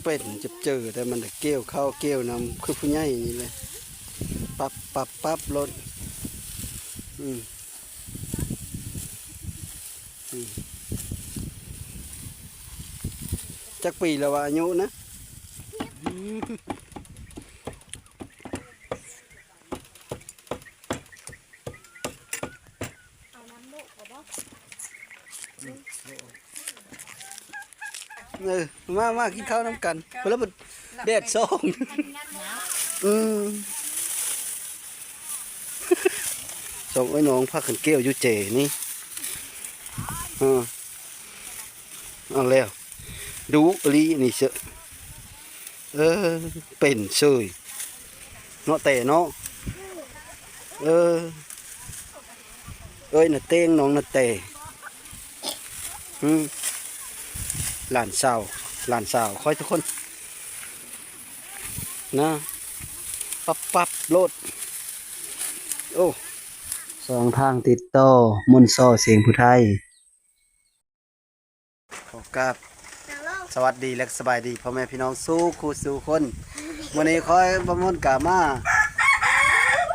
ເປັນຈັບເຈີ ແຕ່ມັນກະກ່ຽວເຂົ້າກ່ຽວນຳຄືຜູ້ໃຫຍ່ນີ້ແຫຼະ ປັບປັບປັບໂລດ. ອືມ ອືມ ຈັກປີແລ້ວວະອາຍຸນະ? ເອີ ມາ ມາກິນເຂົ້ານຳກັນ ເພິ່ນລະເພິ່ນແດດສ່ອງ. ອືມ ສອງເອື້ອຍນ້ອງພາກັນກ່ຽວຢູ່ເຈນີ້. ເອີ ເອົາແລ້ວ ດຸອີ່ຫຼີນີ້ເຊີ. ເອີ ເປັນເຊີຍເນາະແຕ່ເນາະ. ເອີ ເອີຍນາເຕັງ ນ້ອງນາແຕ ອືມ ຫຼານສາວ ຫຼານສາວຂ້ອຍທຸກຄົນນະ ປັບປັບໂລດ. ໂອ້ ຊ່ອງທາງຕິດຕໍ່ ມົນຊໍ ສຽງຜູ້ໄທ. ຂໍກາບສະຫວັດດີ ແລະ ສະບາຍດີພໍ່ແມ່ພີ່ນ້ອງສູ່ຄູ່ສູ່ຄົນ. ມື້ນີ້ຂ້ອຍບ່າວມົນກະມາ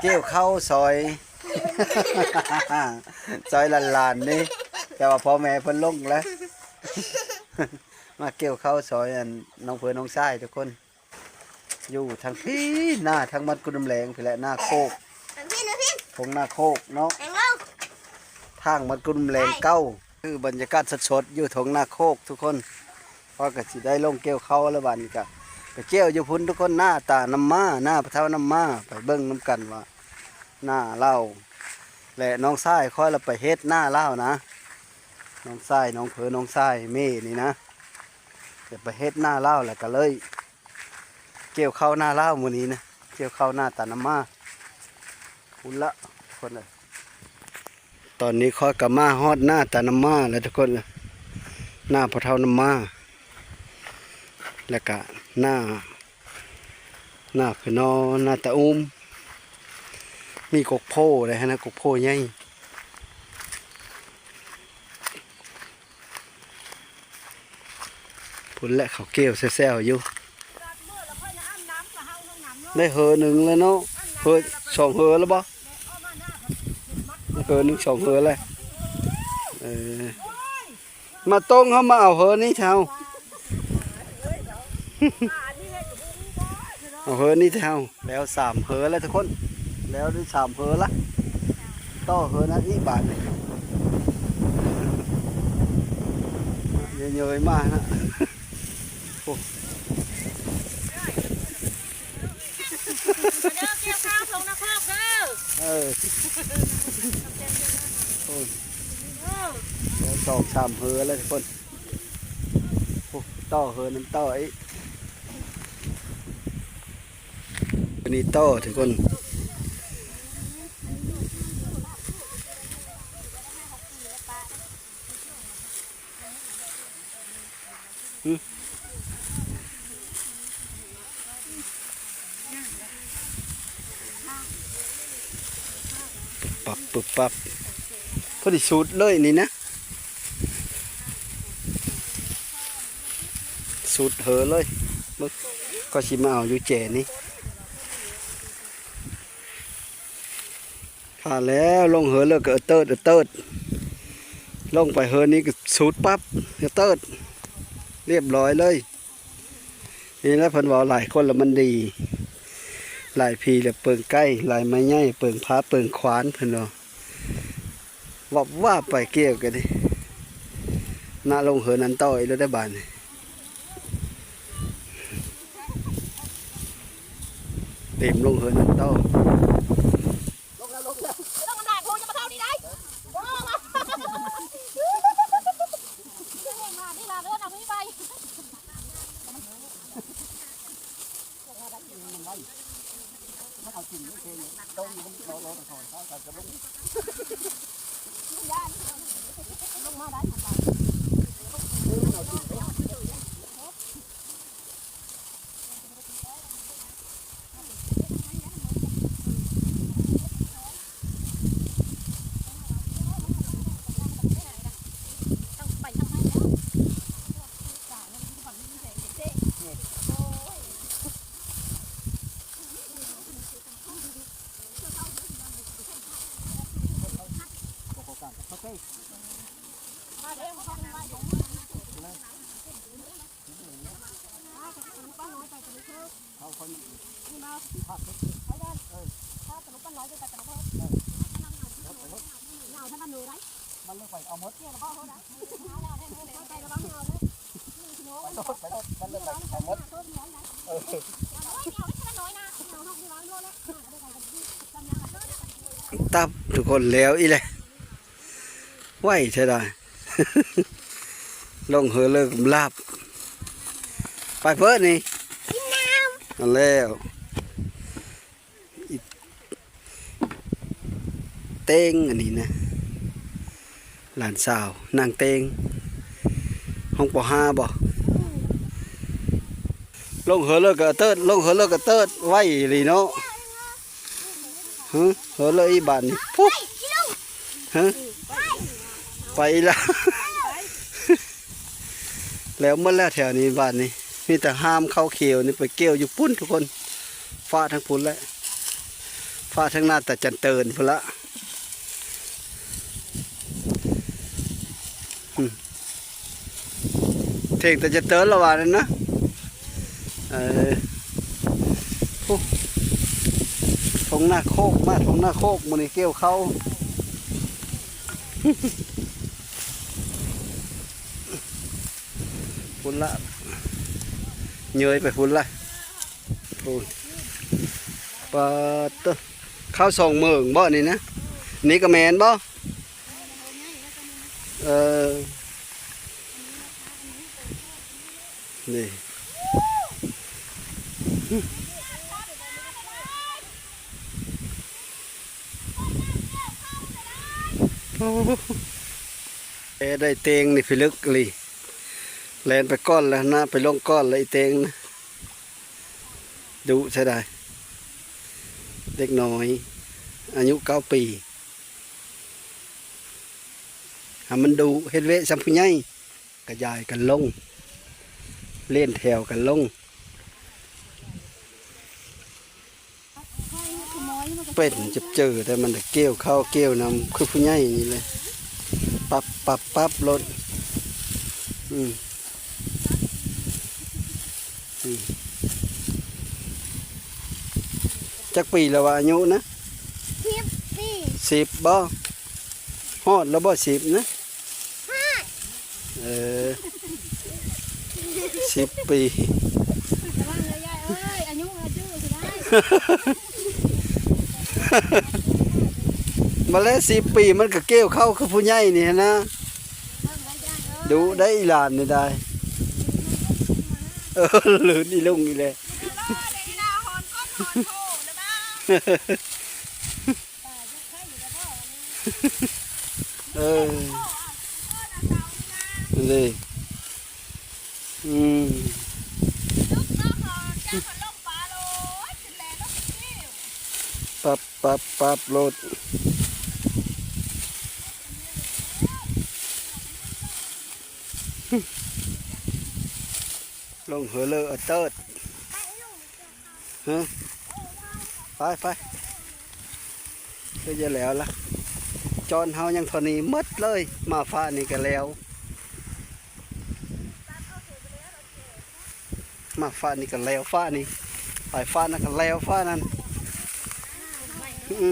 ກ່ຽວເຂົ້າຊອຍ ຊອຍຫຼານໆນີ້ ແຕ່ວ່າພໍ່ແມ່ເພິ່ນລົງແລ້ວ ມາກ່ຽວເຂົ້າຊອຍອັນນ້ອງເພີນ້ອງຊາຍທຸກຄົນ. ຢູ່ທາງພີ້ ໜ້າທາງມັນກຸດນ້ຳແລງພີ້ແຫຼະ ໜ້າໂຄກ ທົ່ງໜ້າໂຄກເນາະ ທາງມັນກຸດນ້ຳແລງເກົ່າ. ຄືບັນຍາກາດສົດໆຢູ່ທົ່ງໜ້າໂຄກທຸກຄົນ. ຂ້ອຍກະຊິໄດ້ລົງກ່ຽວເຂົ້າແລ້ວ ບາດນີ້ກະໄປກ່ຽວຢູ່ພຸ້ນທຸກຄົນ ໜ້າຕານ້ຳມ້າ ໜ້າພໍ່ເຖົ້ານ້ຳມ້າ ໄປເບິ່ງນຳກັນວ່າໜ້າລາວ ແລະ ນ້ອງຊາຍຂ້ອຍລະໄປເຮັດໜ້າລາວນະ ນ້ອງຊາຍ ນ້ອງເພີ ນ້ອງຊາຍ ເມນີ້ນະ ຈະໄປເຮັດໜ້າລາວ ແລ້ວກະເລີຍກ່ຽວເຂົ້າໜ້າລາວມື້ນີ້ນະ ກ່ຽວເຂົ້າໜ້າຕານ້ຳມ້າພຸ້ນລະທຸກຄົນເອີຍ. ຕອນນີ້ຂ້ອຍກະມາຮອດໜ້າຕານ້ຳມ້າແລ້ວທຸກຄົນເອີຍ ໜ້າພໍ່ເຖົ້ານ້ຳມ້າ ແລ້ວກະໜ້າ ໜ້າຄືນໍ ໜ້າຕາອູມ ມີກົກໂພໄດ໋ຫັ້ນນະ ກົກໂພໃຫຍ່. ພຸ້ນແຫຼະ ເຂົາກ່ຽວແຊວໆຢູ່ ໄດ້ເຫີໜຶ່ງແລ້ວເນາະ ເຫີສອງເຫີແລ້ວບໍ່? ເຫີໜຶ່ງສອງເຫີແລ້ວ ເອີ ມາຕົງເຮົາມາເອົາເຫີນີ້ແທ້ ເອົາເຫີນີ້ແທ້. ແລ້ວສາມເຫີແລ້ວທຸກຄົນ ແລ້ວໄດ້ສາມເຫີລະ ຕໍ່ເຫີນັ້ນອີກບາດນີ້ ເຍີຍໆມານະ ໂອ້ ເດີ ກ່ຽວເຂົ້າທົ່ງນາໂຄກເດີ ເອີ ໂອ້ຍ ເອີ ແລ້ວສອງສາມເຫີແລ້ວທຸກຄົນ ໂອ້ ຕໍ່ເຫີນັ້ນຕໍ່ອີກ ອັນນີ້ຕໍ່ທຸກຄົນ ຫຶ ປັບປຶບປັບ ພໍດີສຸດເລີຍນີ້ນະ. ສຸດເຫີເລີຍ ເບິ່ງ ຂ້ອຍຊິມາເອົາຢູ່ແຈນີ້ ຖ້າແລ້ວລົງເຫີເລີກກໍເຕີດເຕີດ ລົງໄປເຫີນີ້ກໍສຸດປັບເຕີດ ລຽບລ້ອຍເລີຍ. ນີ້ແຫຼະເພິ່ນເວົ້າຫຼາຍຄົນລະມັນດີ ຫຼາຍຜີລະເປິງໄກ່ ຫຼາຍໄມ້ໃຫຍ່ເປິງພ້າເປິງຂວານ ເພິ່ນວ່າ ວັບວາບໄປກ່ຽວກັນນີ້ ນະ ລົງເຫີນັ້ນຕໍ່ອີກແລ້ວໄດ໋ບາດນີ້ ເຕັມລົງເຫີນັ້ນຕໍ່. ລົງແລ້ວ ລົງແລ້ວ ລົງນຳດາດໂພ ຢ່າມາເຂົ້ານີ້ໄດ໋ ໂອ້ ມາ ມານີ້ລະ ເດີນເອົານີ້ໄປ ມັນເອົາກິນເດ້ ເພ ໂຕຢູ່ ມັນເອົາລົງ ເອົາລົງ ເອົາລົງ ລົງມາໄດ້ ໄປທາງໃນແລ້ວ ໄປທາງໃນແລ້ວ ເດ້ ມັນເລີຍໄປເອົາໝົດ ໄປໂລດ ໄປໂລດ ມັນເລີຍໄປເອົາໝົດ ເອີ ຕັບທຸກຄົນ ແລ້ວອີກແລ້ວ ໄວແທ້ດາຍ ລົງເຫີເລີກຳລາບ ໄປເພີດນີ້ ກິນນ້ຳ ນັ້ນແລ້ວ ອີເຕັງອັນນີ້ນະ ຫຼານສາວນາງເຕັງ ຫ້ອງ ປໍຫ້າ ບໍ່ ລົງເຫີເລີກກະເຕີດ ລົງເຫີເລີກກະເຕີດ ໄວອີ່ຫຼີເນາະ ຫື ເຫີເລີກອີບາດນີ້ ພຸບ ຫື ໄປອີກແລ້ວ ແລ້ວໝົດແລ້ວແຖວນີ້ບາດນີ້ ມີແຕ່ຫ້າມເຂົ້າຂຽວນີ້ ໄປກ່ຽວຢູ່ພຸ້ນທຸກຄົນ ຟ້າທາງພຸ້ນແຫຼະ ຟ້າທາງໜ້າຕາຈັນເຕີນພຸ້ນລະ ອືມ ເຖິງຕາຈັນເຕີນລະວ່ານັ້ນນະ ເອີ ໂອ້ ທົ່ງນາໂຄກ ມາທົ່ງນາໂຄກ ມື້ນີ້ກ່ຽວເຂົ້າ ພຸ້ນລະ ເຍີຍໄປພຸ້ນລະ ໂອ້ຍ ປາດໂທ້ ເຂົ້າສອງເໝິງບໍ່ນີ້ນະ ນີ້ກະແມ່ນບໍ່ ເອີ ນີ້ ເອີ ໄດ້ເຕັງນີ້ພິລຶກອີ່ຫຼີ ແລ່ນໄປກ່ອນແລ້ວນະ ໄປລົງກ່ອນແລ້ວອີເຕັງນະ ດຸເສຍດາຍ ເດັກນ້ອຍອາຍຸເກົ້າປີ ຫາມັນດຸ ເຮັດເວະສ່ຳຜູ້ໃຫຍ່ ກະຢາຍກັນລົງ ເລ່ນແຖວກັນລົງ ເປັນຈັບເຈີ ແຕ່ມັນກະກ່ຽວເຂົ້າກ່ຽວນຳ ຄືຜູ້ໃຫຍ່ນີ້ແຫຼະ ປັບປັບປັບໂລດ ອືມ ອືມ ຈັກປີແລ້ວວະ ອາຍຸນະ ສິບປີ ສິບບໍ່ ຮອດແລ້ວບໍ່ ສິບນະ ຮອດ ເອີ ສິບປີ ລະວັງເດີຍາຍເອີຍ ອາຍຸ ອາຍຸຊິໄດ້ ມາແລ້ວ ສິບປີ ມັນກະກ່ຽວເຂົ້າຄືຜູ້ໃຫຍ່ນີ້ຫັ້ນນະ ດຸໄດ໋ອີຫຼານນີ້ໄດ໋ ເອີ ລື່ນອີລຸງອີແຫຼະ ເອີ ເດ້ ອືມ ປັບປັບປັບໂລດ ລົງເຫີເລີອະເຕີດ ຮະ ໄປ ໄປ ຄືຈະແລ້ວລະ ຈອນເຮົາຍັງທໍ່ນີ້ໝົດເລີຍ ມາຟ້ານີ້ກະແລ້ວ ມາຟ້ານີ້ກະແລ້ວຟ້ານີ້ ໄປຟ້ານັ້ນກະແລ້ວຟ້ານັ້ນ ອື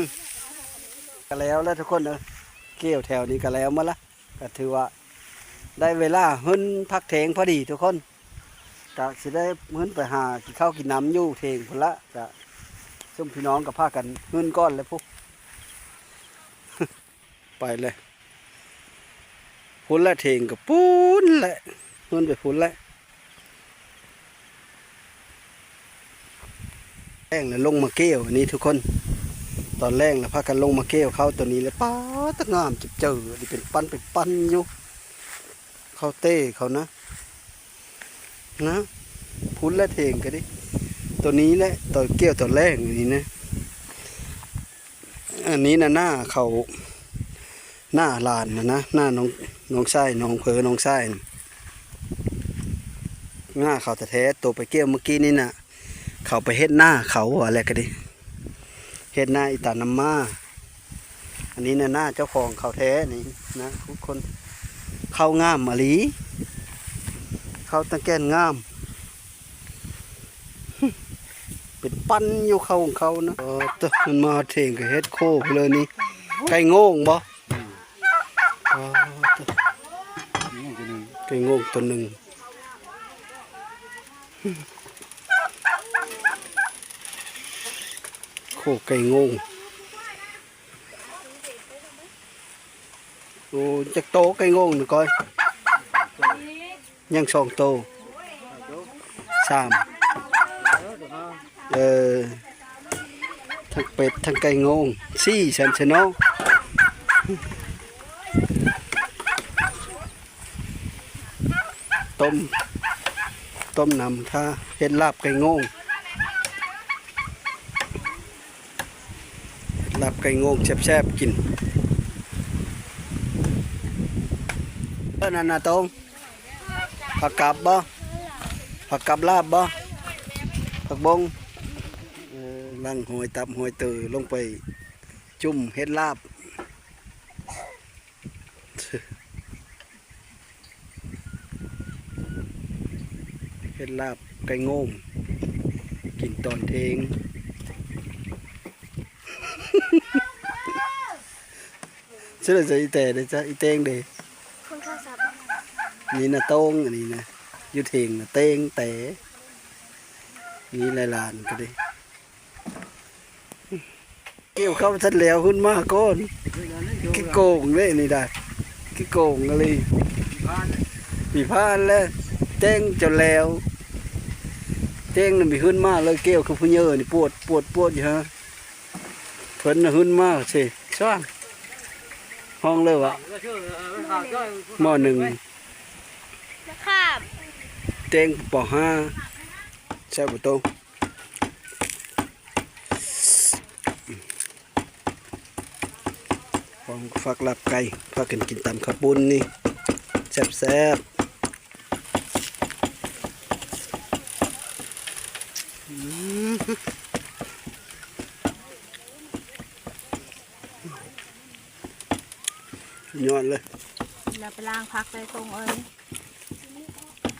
ກະແລ້ວແລ້ວທຸກຄົນເອີຍ ກ່ຽວແຖວນີ້ກະແລ້ວໝົດລະ ກະຖືວ່າໄດ້ເວລາເຮືອນພັກເທີງພໍດີທຸກຄົນ ກະຊິໄດ້ເຮືອນໄປຫາກິນເຂົ້າກິນນ້ຳຢູ່ເທີງພຸ້ນລະ ກະຊຸມພີ່ນ້ອງກະພາກັນເຮືອນກ່ອນແລ້ວພຸ້ນ ໄປແລ້ວ ພຸ້ນແຫຼະ ເທີງກະພຸ້ນແຫຼະ ເຮືອນໄປພຸ້ນແຫຼະ. ແລງແລ້ວລົງມາກ່ຽວອັນນີ້ທຸກຄົນ ຕອນແລງແລ້ວພາກັນລົງມາກ່ຽວເຂົ້າໂຕນີ້ແຫຼະ ປາດ ຕະງາມຈິບເຈີ ນີ້ເປັນປັນເປັນປັນຢູ່ ເຂົ້າເຕ້ເຂົານະ ນະ ພຸ້ນແຫຼະເທີງກະດີ ໂຕນີ້ແຫຼະ ຕອນກ່ຽວຕອນແລງນີ້ນະ ອັນນີ້ນະ ນາເຂົາ ນາຫຼານນະ ນານ້ອງ ນ້ອງຊາຍ ນ້ອງເພີ ນ້ອງຊາຍ ນາເຂົາແທ້ໆ ໂຕໄປກ່ຽວມື້ກີ້ນີ້ນະ ເຂົາໄປເຮັດນາເຂົາວ່າແລ້ວກະດີ ເຮັດນາອີຕານຳມາ ອັນນີ້ນະ ນາເຈົ້າຂອງເຂົາແທ້ນີ້ນະທຸກຄົນ ເຂົ້າງາມອີ່ຫຼີ ເຂົ້າຕະແກ່ນງາມ ເປັນປ ປັ່ນຢູ່ເຂົ້າຂອງເຂົານະ. ອໍ ໂຕ ມັນມາເຖິງກໍເຮັດໂຄໄປເລີຍນີ້. ໄກ່ໂງ່ງບໍ່? ອໍ ໂຕ ໄກ່ໂງ່ງໂຕໜຶ່ງ. ໂຄໄກ່ໂງ່ງ. ໂອ້ ຈັກໂຕໄກ່ໂງ່ງນະກ້ອຍ? ຍັງສອງໂຕ ສາມ. ເອີ ທັງເປັດທັງໄກ່ໂງ່ງ ສີ່ຊັ້ນຊະເນາະ. ຕົ້ມ ຕົ້ມນ້ຳຖ້າເຮັດລາບໄກ່ໂງ່ງ. ລາບໄກ່ໂງ່ງແຊບໆ ກິນ. ເອີ ນັ້ນນະຕົງ ຜັກກັບບໍ່? ຜັກກັບລາບບໍ່? ຜັກບົ້ງ. ເອີ ລ້າງຫອຍຕັບຫອຍເຕີລົງໄປຈຸ້ມເຮັດລາບ. ເຮັດລາບໄກ່ໂງ່ງ ກິນຕອນເທງ. ສະເໜີໃສ່ອີແຕເດ້ຈ້າ ອີເຕງເດ້. ຄົນໂທລະສັບ ນີ້ນະໂຕ້ງ ອັນນີ້ນະ ຢູ່ເທິງນະເຕງແຕ ນີ້ຫຼາຍຫຼານກໍເດ້. ກ່ຽວເຂົ້າບໍ່ທັນແລ້ວ ຫຶ້ນມາກ່ອນ. ຂີ້ໂກງເດ້ນີ້ໄດ໋ ຂີ້ໂກງອີ່ຫຼີ. ມີພານແລ້ວ ແຕງຈົນແລ້ວ ແຕງນະມີຫຶ້ນມາເລີຍ. ກ່ຽວຄືຜູ້ເຍີນີ້ ປວດ ປວດ ປວດຢູ່ຫັ້ນ. ເພິ່ນນະຫຶ້ນມາຊິຊ່າງ ຫ້ອງເລີຍວ່າ ໝໍ້ໜຶ່ງ ມະຂາມ ແຕງ ປໍຫ້າ ແຊບບໍ່ໂຕ. ຂອງຝາກລາບໄກ່ ພາກັນກິນຕຳເຂົ້າປຸ້ນນີ້ ແຊບໆ. ອືມ ຍອດເລີຍ. ແລ້ວໄປລ້າງຜັກໃສ່ຖົງເອີຍ.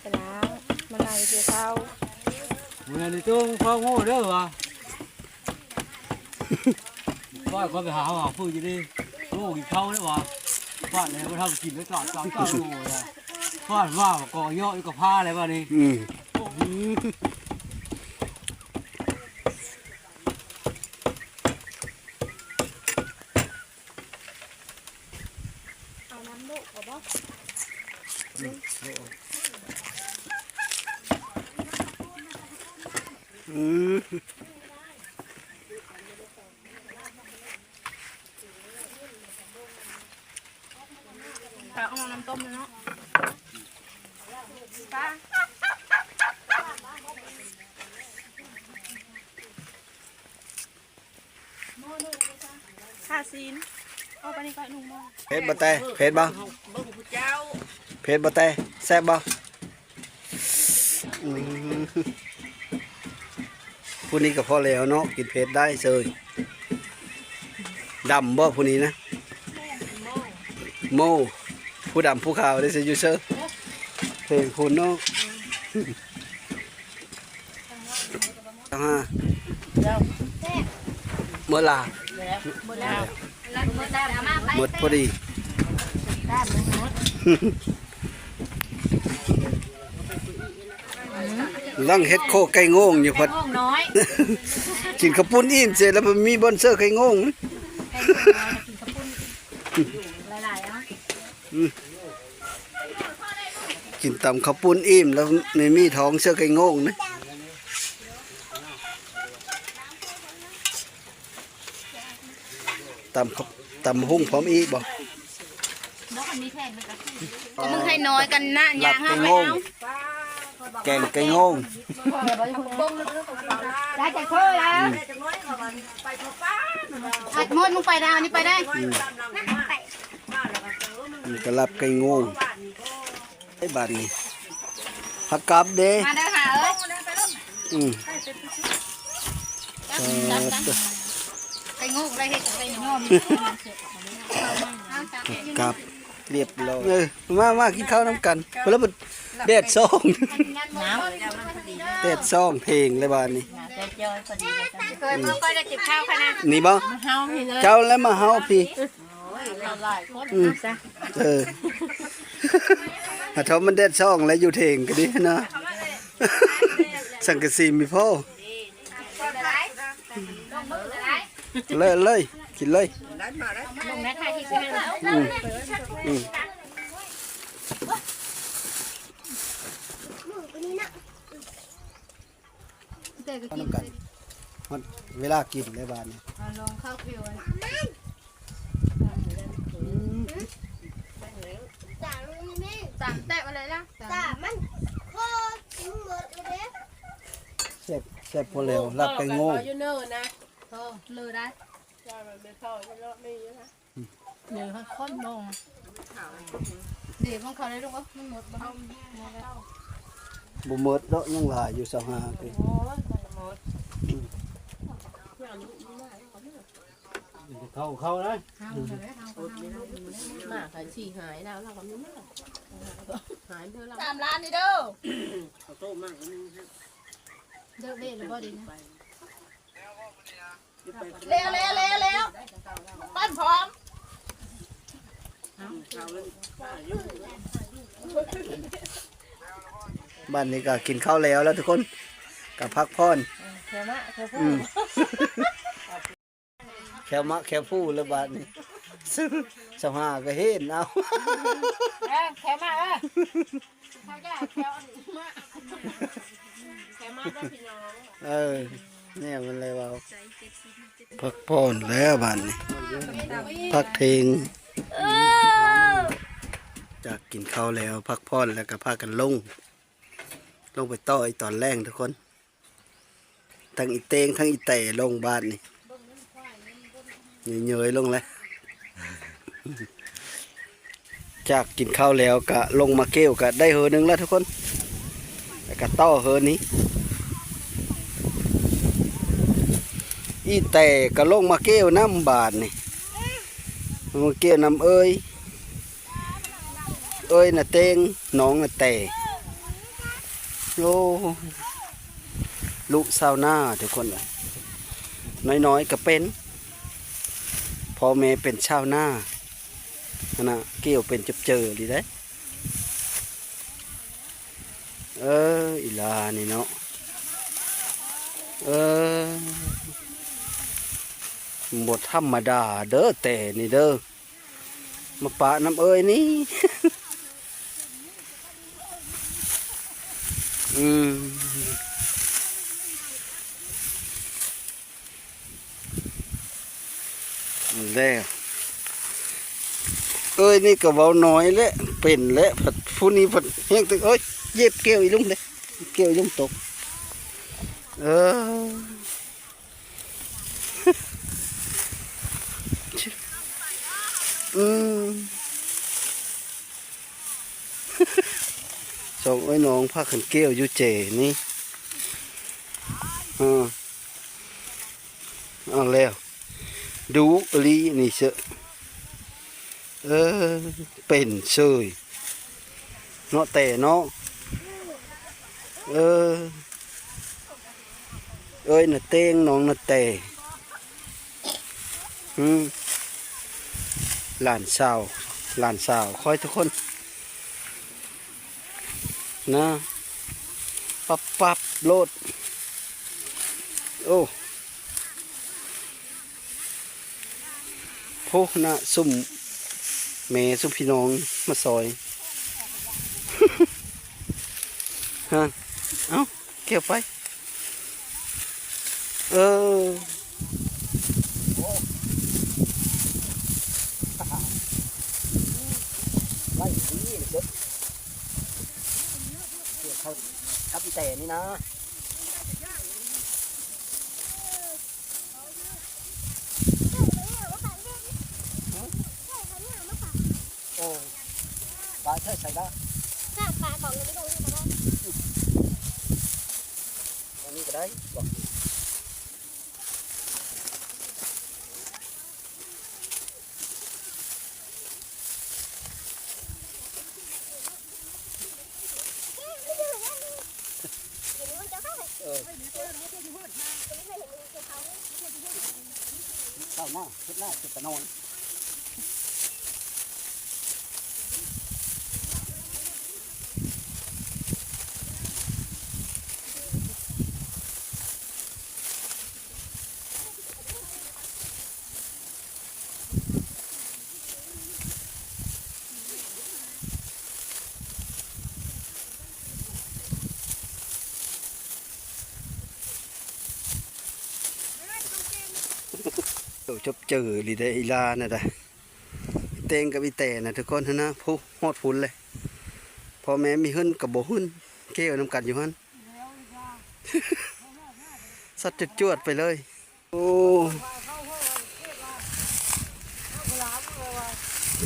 ໄປລ້າງ ມາລ້າງກ່ຽວເຂົ້າ. ມື້ນັ້ນນີ້ໂຕ້ງເຝົ້າໂງ່ເດີວ່າ ຟາດເຂົາໄປຫາເຮົາຫາຟື້ນຢູ່ເດ້. ໂອ້ ກິນເຂົ້າເດ້ວ່າ ຟາດແລ້ວບໍ່ທັນກິນແລ້ວ ຈອດ ຈອດ ໂອ້ຍ ຟາດວ່າກໍເຍາະຢູ່ກັບພ້າແລ້ວບາດນີ້. ອືມ ເອົານ້ຳໂລກກໍບໍ່ ອືມ ປາອອກນ້ຳຕົ້ມເນາະ ປາ. ຂ້າຊີ້ນ ເອົາໄປນີ້ກ່ອນໜຶ່ງໝໍ້. ເຜັດບໍ່ແຕ່? ເຜັດບໍ່? ເບິ່ງຜູ້ເຈົ້າ ເຜັດບໍ່ແຕ່? ແຊບບໍ່? ອືມ ຜູ້ນີ້ກໍພໍແລ້ວເນາະ ກິນເຜັດໄດ້ເຊີຍ. ດຳບໍ່ຜູ້ນີ້ນະ? ໂມ ຜູ້ດຳຜູ້ຂາວໄດ້ເຊີຍ ຢູ່ເຊີຍ ເພງພຸ້ນເນາະ. ເຈົ້າ ເໝິດລະ? ເໝິດພໍດີ. ກຳລັງເຮັດໂຄໄກ່ໂງ່ງຢູ່ ພັດກິນເຂົ້າປຸ້ນອີ່ມເສຍແລ້ວ ບໍ່ມີບ່ອນເຊີໄກ່ໂງ່ງ. ອືມ ກິນຕຳເຂົ້າປຸ້ນອີ່ມແລ້ວ ມີ ມີທ້ອງເຊີໄກ່ໂງ່ງນະ. ຕຳ ຕຳຫຸ່ງພ້ອມອີກບໍ່? ບໍ່ ຄັນມີແຜ່ນມັນກໍຄື ກໍມຶງໃຫ້ນ້ອຍກັນນະ ລາບໄກ່ໂງ່ງ ແກງໄກ່ໂງ່ງ. ໄດ້ຈັກເທື່ອລະ ອືມ ອັດໝົດ ມຶງໄປດາວນີ້ໄປໄດ້. ອືມ ນີ້ກໍລາບໄກ່ໂງ່ງ. ໄອ້ບາດນີ້ ຜັກກັບເດ້ ມາເດີຫາເອີຍ. ອືມ ຈັບ ຈັບ ຈັບ ໄກ່ໂງ່ງໄດ້ເຮັດໄກ່ໂງ່ງ ກັບ ລຽບຮ້ອຍ. ເອີ ມາ ມາກິນເຂົ້ານຳກັນ. ເພິ່ນລະ ແດດສ່ອງ ແດດສ່ອງເພງເລີຍບາດນີ້. ເຄີຍບໍ່ຄ່ອຍໄດ້ກິນເຂົ້າຂະນະ ນີ້ບໍ່? ເຮົາພີ້ເລີຍ ເຈົ້າແລ້ວມາເຮົາພີ້. ອືມ ເອີ ຫາເທົ່າມັນແດດສ່ອງແລ້ວຢູ່ເທິງກໍດີນະ ສັງກະສີມີພໍ. ເລີຍ ເລີຍ ກິນເລີຍ. ອືມ ອືມ ເອົານຳກັນ ຮອດເວລາກິນແລ້ວບາດນີ້. ເອົາລົງເຂົ້າຜິວ ຕາມແຕະມາເລີຍລະ ຕາມມັນ ແຊບ ແຊບພໍແລ້ວ ລາບໄກ່ໂງ່ ຢູ່ເນີນະ ໂທເລີໄດ້ ເດີ ມັນຄົນລົງ ເດ ມັນເຂົ້າໄດ້ລູກເອີຍ ມັນໝົດບໍ່? ບໍ່ໝົດດອກ ຍັງຫຼາຍຢູ່ ຊາວຫ້າ ໂອ້ຍ ບໍ່ໝົດ ອືມ ເຂົ້າ ເຂົ້າໄດ້ ມາກະຊິຫາຍແລ້ວ ລາວກໍມີມາກ ຫາຍເດີລາວ ສາມລ້ານນີ້ເດີ ເດີເວລະບໍ່ດີນະ. ເລັວໆໆໆ ປັ້ນພ້ອມ ບາດນີ້ກໍກິນເຂົ້າແລ້ວລະທຸກຄົນ ກໍພັກຜ່ອນ ແຄວມະແຄວພູ ອືມ ແຄວມະແຄວພູລະບາດນີ້ ຊາວຫ້າກໍເຫັນເອົາ ເອີ ແຄວມະ ເອີ ເຂົາຢາກແຄວອັນມະ ແຄວມະເດີພີ່ນ້ອງ ເອີ ແນວມັນເລີຍເວົ້າ ພັກຜ່ອນແລ້ວບາດນີ້ ພັກເທິງ ຈາກກິນເຂົ້າແລ້ວ ພັກຜ່ອນແລ້ວກໍພາກັນລົງ ລົງໄປຕໍ່ອີກຕອນແລງທຸກຄົນ. ທັງອີເຕງທັງອີແຕລົງບາດນີ້ ເຍີຍໆລົງແລ້ວ ຈາກກິນເຂົ້າແລ້ວກະລົງມາເກວ ກະໄດ້ເຫີໜຶ່ງແລ້ວທຸກຄົນ ແລ້ວກະຕໍ່ເຫີນີ້ ອີແຕກະລົງມາເກວນຳບາດນີ້ ມາເກວນຳເອີຍ ເອີຍນາເຕັງ ນ້ອງນາແຕ ໂອ້ ລູກຊາວນາທຸກຄົນເອີຍ ນ້ອຍໆກໍເປັນ ພໍ່ແມ່ເປັນຊາວນາຫັ້ນນະ ກ່ຽວເປັນຈັບເຈີອີ່ຫຼີເດ້. ເອີ ອີຫຼ້ານີ້ເນາະ ເອີ ບໍ່ທຳມະດາເດີ ແຕ່ນີ້ເດີ. ມາປະນຳເອີຍນີ້ ອືມ ແລ້ວ ເອີຍນີ້ກໍເວົ້ານ້ອຍແຫຼະ ເປັນແຫຼະ ພັດຜູ້ນີ້ພັດແຮງແຕ່ ເອີຍ ເຢັບແກ້ວອີລຸງເດ້ ແກ້ວອີລຸງຕົກ ເອີ. ອືມ ສອງເອີຍນ້ອງພາກັນແກ້ວຢູ່ເຈນີ້ ເອີ ເອົາແລ້ວ ດຸອີ່ຫຼີນີ້ເຊີ ເອີ ເປັນເຊີຍເນາະແຕ່ເນາະ ເອີ ເອີຍນາເຕັງ ນ້ອງນາແຕ ອືມ ຫຼານສາວ ຫຼານສາວຂ້ອຍທຸກຄົນ ນະ ປັບໆໂລດ ໂອ້. ໂພ ນະ ຊຸມແມ່ຊຸມພີ່ນ້ອງມາຊອຍ ຮະ ເອົ້າ ແກ້ວໄປ ເອີ ໄວ້ດີເດີ ກ່ຽວເຂົ້າກັບອີແຕນີ້ນະ. ໂອ້ ປາເທີໃສ່ລະ ປາຂອງນີ້ກໍໄດ້ ອັນນີ້ກໍໄດ້ບໍ່? ເ ເອີ ເຂົ້າໜ້າ ເຮັດໜ້າ ເຮັດຕະໜອຍ. ໂຕຈົບເຈີອີ່ຫຼີເດ້ ອີ່ຫຼ້ານະດາ ແຕ່ງກັບອີ່ແຕນະທຸກຄົນຫັ້ນນະ. ພຸ້ນ ຮອດພຸ້ນເລີຍ ພໍ່ແມ່ມີເຮືອນກໍບໍ່ຫຶ້ນ ແກ້ວນຳກັນຢູ່ຫັ້ນ ຊັດຈວດໆໄປເລີຍ. ໂອ້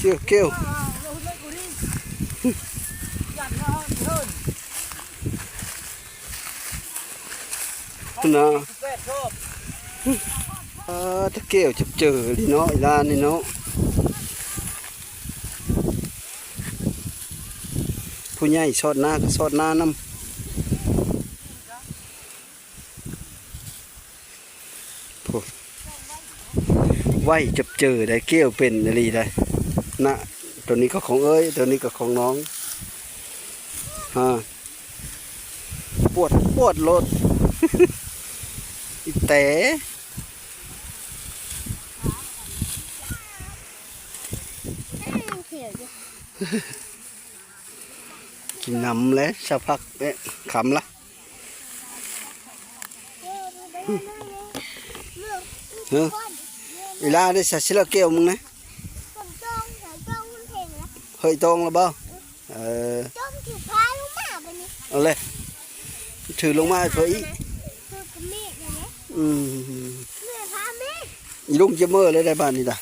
ເຈົ້າແກ້ວ ພຸ້ນນະ ອ່າ ຕາແກ້ວຈັບເຈີນີ້ເນາະ ອີ່ຫຼ້ານນີ້ເນາະ. ຜູ້ໃຫຍ່ຊອດນາກໍຊອດນານຳ. ໂອ້ ໄວຈັບເຈີໄດ໋ ແກ້ວເປັນອີ່ຫຼີໄດ໋ນະ. ໂຕນີ້ກໍຂອງເອື້ອຍ ໂຕນີ້ກໍຂອງນ້ອງ. ຮະ ປວດ ປວດໂລດ ອີແຕ ກິນນ້ຳແຫຼະ ສາວພັກ ເອະ ຄຳລະ. ເອີ ອີ່ຫຼ້າໄດ້ສາຊິລະແກ້ວມຶງນະ ເຮີ້ຍ ຕ້ອງລະບໍ່? ເອີ ເອົາເລີຍ ຖືລົງມາໃຫ້ເພິ່ນອີກ. ອືມ ອີລຸງຈະເມີແລ້ວໄດ໋ບາດນີ້ດາ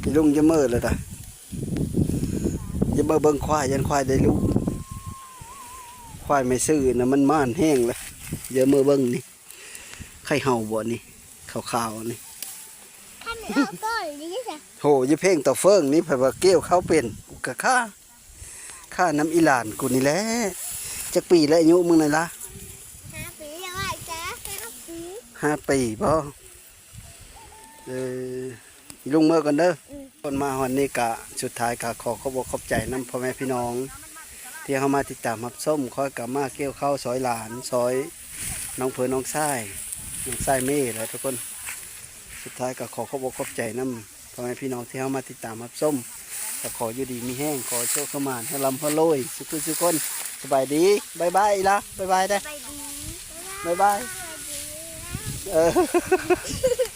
ອີລຸງຈະເມີແລ້ວດາ. ຢ່າມາເບິ່ງຄວາຍ ຢ້ານຄວາຍໄດ້ລູກ ຄວາຍແມ່ຊື່ນະ ມັນມານແຮງແລ້ວ. ຢ່າມາເບິ່ງນີ້ ໄຂ່ເຫົ່າບໍ່ນີ້ ຂາວໆນີ້. ຄັນເອົາກ່ອນນີ້ຊະ ໂຫ ຢ່າເພງຕໍ່ເຟີງນີ້ ໃຜວ່າກ່ຽວເຂົ້າເປັນ ກູກະຂ້າ ຂ້ານຳອີ່ຫຼານກູນີ້ແຫຼະ. ຈັກປີແລ້ວອາຍຸມຶງນັ້ນລະ? ຫ້າປີແລ້ວອ້າຍຈ໋າ ຫ້າປີ ຫ້າປີບໍ? ເອີ ອີລຸງເມືອກ່ອນເດີ. ອືມ ຄົນມາຮອດນີ້ກະ ສຸດທ້າຍກະຂໍຂອບອົກຂອບໃຈນຳພໍ່ແມ່ພີ່ນ້ອງ ທີ່ເຮົາມາຕິດຕາມຮັບຊົມ. ຂ້ອຍກະມາກ່ຽວເຂົ້າຊ່ອຍຫຼານ ຊ່ອຍນ້ອງເພີນ້ອງຊາຍ ນ້ອງຊາຍເມແຫຼະທຸກຄົນ. ສຸດທ້າຍກະຂໍຂອບອົກຂອບໃຈນຳພໍ່ແມ່ພີ່ນ້ອງທີ່ເຮົາມາຕິດຕາມຮັບຊົມ. ກະຂໍຢູ່ດີມີແຮງ ຂໍໂຊກຂະໝານ ໃຫ້ລ່ຳໃຫ້ລວຍ ສຸກຄົນ ສຸກຄົນ. ສະບາຍດີ ບາຍບາຍອີ່ຫຼ້າ ບາຍບາຍເດີ ບາຍບາຍ ບາຍບາຍ ສະບາຍດີ ເອີ.